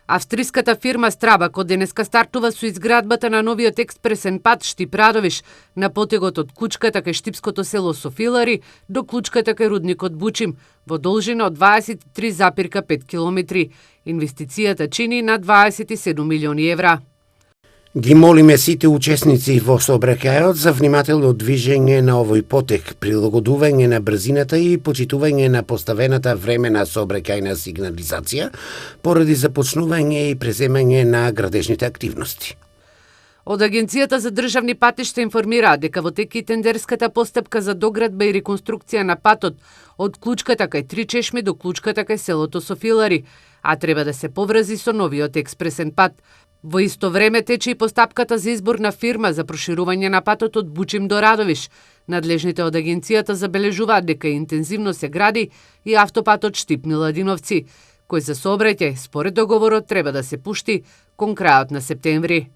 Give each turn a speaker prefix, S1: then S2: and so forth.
S1: Австриската фирма Страбак од денеска стартува со изградбата на новиот експресен пат Штип-Радовиш на потегот од Клучката кај штипското село Софилари до Клучката кај рудникот Бучим во должина од 23,5 километри. Инвестицијата чини на 27 милиони евра.
S2: Ги молиме сите учесници во сообраќајот за внимателно движење на овој потек, прилагодување на брзината и почитување на поставената времена сообраќајна сигнализација поради започнување и преземање на градежните активности.
S1: Од Агенцијата за државни патишта информираат дека во тек и тендерската постапка за доградба и реконструкција на патот од Клучката кај Три чешми до Клучката кај селото Софилари, а треба да се поврзи со новиот експресен пат. Во исто време тече и постапката за избор на фирма за проширување на патот од Бучим до Радовиш. Надлежните од агенцијата забележуваат дека интензивно се гради и автопатот Штип-Миладиновци, кој за сообраќај според договорот треба да се пушти кон крајот на септември.